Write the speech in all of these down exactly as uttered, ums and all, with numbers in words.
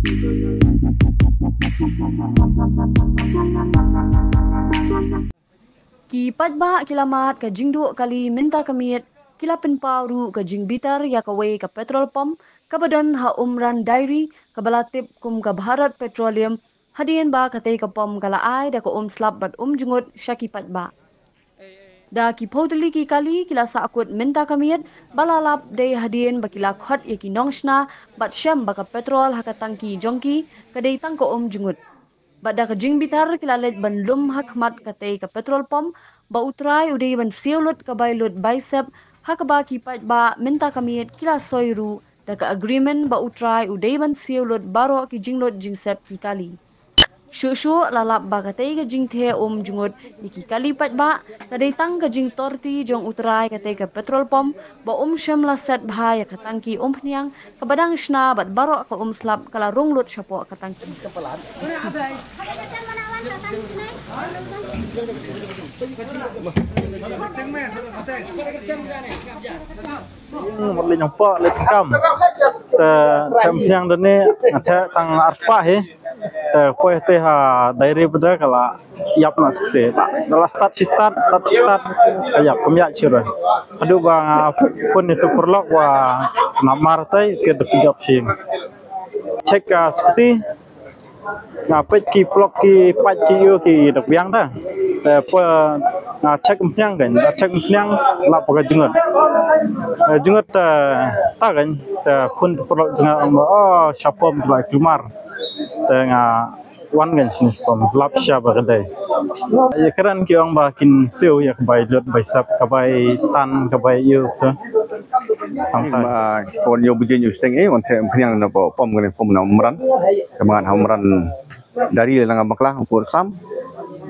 Ki paidbah ki la mad ka jingduh kali mynta ka miet, ki la pynpaw ruh ka jingbitar ïa kawei ka petrol pump kaba don ha Umran Dairy, kaba la tip kum ka Bharat Petroleum, hadien ba katei ka pump ka la ai da ka um slap bad um jngut sha ki paidbah. Da ki phew tylli ki kali ki la sahkut mynta ka miet, ba la lap dei hadien ba ki la khot ïa ki nongshna bad shem ba ka petrol ha ka tangki jong ki ka dei tang ka um jngut. Bad da ka jingbitar ki la leit ban lum ha khmat katei ka petrol pump, ba U Trai u dei ban siew lut ka bai lut bai sep, ha kaba ki paidbah mynta ka miet ki la soi ruh da ka agreement ba U Trai u dei ban siew lut baroh ki jinglut jingsep ki kali. Shuh shuh la lap ba katei ka jingtheh um jngut ïa ki kali paidbah ka dei tang ka jingtorti jong U Trai katei ka petrol pump, ba um shem la set bha ïa ka tangki umphniang kaba dang shna bad baroh ka um slap ka la rung lut shapoh ka tangki. Wat leh nyngkong leh kam. Te, te umphniang dane nga theh tang arspah hi. Te poi te ha dairy bad ka la ïap na site. Da la start shi start, start shi start. Ka ïap kam ïap chira. Haduh ba nga phone ïa tu paralok wa namar te ke da ïap shi. Check ka sakti. Nga peit ki plug ki pipe ki ïoh ki da biang ta. Te poi nga check umphniang kan, nga check umphniang la poi ka jngut. Eh, jngut ta, ta kan, te phone tu paralok jngut ong ba, oh, sha pump ba kulmar. Te nga wan kan sini pump lap sha ba ka dei. Ïa kren ki ong ba kin siew ïa ka bai lut bai sep ka bai tan ka bai ïoh ka. Tang ta. Ba kon ïoh bujin ïoh steng eh, wan theh umphniang na pump kan pump na Umran. Ka mangan ha Umran Dairy la nga bakla u pur sam.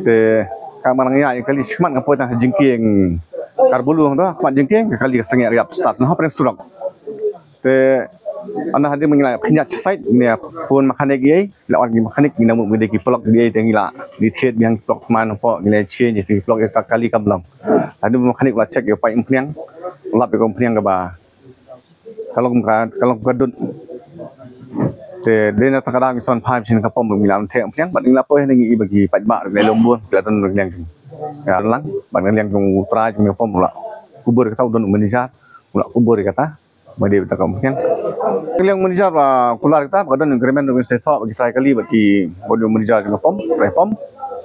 Te ka manang ïa kali shmat nga poi tang jingkieng karbulu hang to, khmat jingkieng kali ka sangeh ïap start na ha pren surok. Te anda hadir mengila pynjat site ne phone mechanic ïa, la wan ki mechanic ngi namu mede ki plug ïa te ngila di thied biang plug man po ngila change ki plug ïa ka kali kam long. Hadir mechanic la check ïa pipe umphniang, lap ïa ka umphniang kaba ka long ka, ka long ka dud. Te dei na ta ka dang son phai shin ka pump ngi la theh umphniang bad ngi la poi ngi i ba ki paidbah ngi lom bun ngi la don ngi liang. Ngi la lang bad ngi liang jong U Trai jong pump la kubur kata u don u manager u la kubur kata. Ba dei ta ka umphniang. Ngi liang manager ba kular kata ba don agreement ngi se tho ba ki trai kali ba ki ba don manager jong pump, trai pump.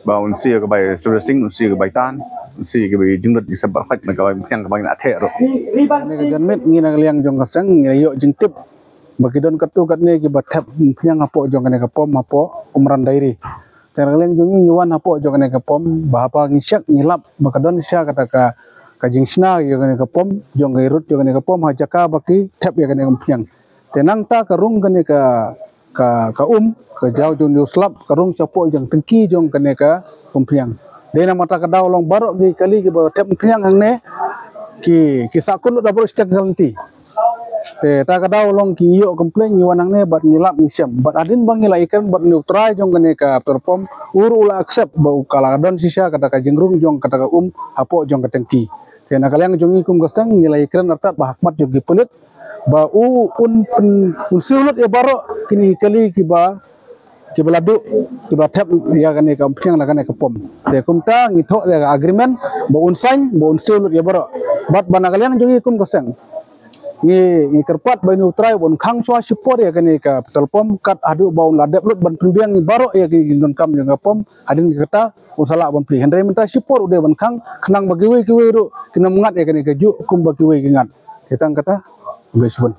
Ba un siew ka bai servicing, un siew ka bai tan, un siew ka bai jinglut, ki sebab khait na ka bai umphniang ka bai na theh ruh. Kane ka janmiet ngi na ka liang jong ka seng ngi ïoh jingtip ba ki don katto katne kiba thep umphniang hapoh jong kane ka pump hapoh Umran Dairy. Te na ka liang jong ngi ngi wan hapoh jong kane ka pump ba haba ngi check ngi lap ba ka don sha kata ka, ka jingshna jong kane ka pump, jong ka rut jong kane ka pump ha jaka ba ki thep ïa kane ka umphniang. Te nangta ka rung kane ka, ka, ka um, ka jaw jong u slap, ka rung shapoh jong tangki jong kane ka umphniang. Dei namar ta ka daw long baroh ki kali kiba thep umphniang hangne ki, ki sahkut lut da baroh stek ka lynti. Te ta ka daw long ki ïoh complain ngi wan hangne bad ngi lap ngi shem. Bad hadien ba ngi la ïakren bad une u trai jong kane ka petrol pump, u ruh u la accept ba u ka la don shisha kata ka jingrung jong kata ka um hapoh jong ka tangki. Te na ka liang jong ngi kum ka seng ngi la ïakren artat ba ha khmat jong ki pulit ba u un pyn, un siew lut ïa baroh kine ki kali kiba, kiba la duh, kiba thep ïa kane ka umphniang na kane ka pump. Te kumta ngi thoh ïa ka agreement ba un sign, ba un siew lut ïa baroh. Bad ba na ka liang jong ngi kum ka seng ngi, ngi kyrpad ba une u trai ba un khang shuwa shipor ïa kane ka petrol pump kat haduh ba un la dep lut ban pynbiang ïa baroh ïa ki jingdonkam jong ka pump. Hadien kata un sa lah ban plie. Hynrei mynta shipor u dei ban khang khnang ba kiwei kiwei ruh kin ym ngat ïa kane kajuh kumba kiwei ki ngat. Te tang kata, khublei shibun.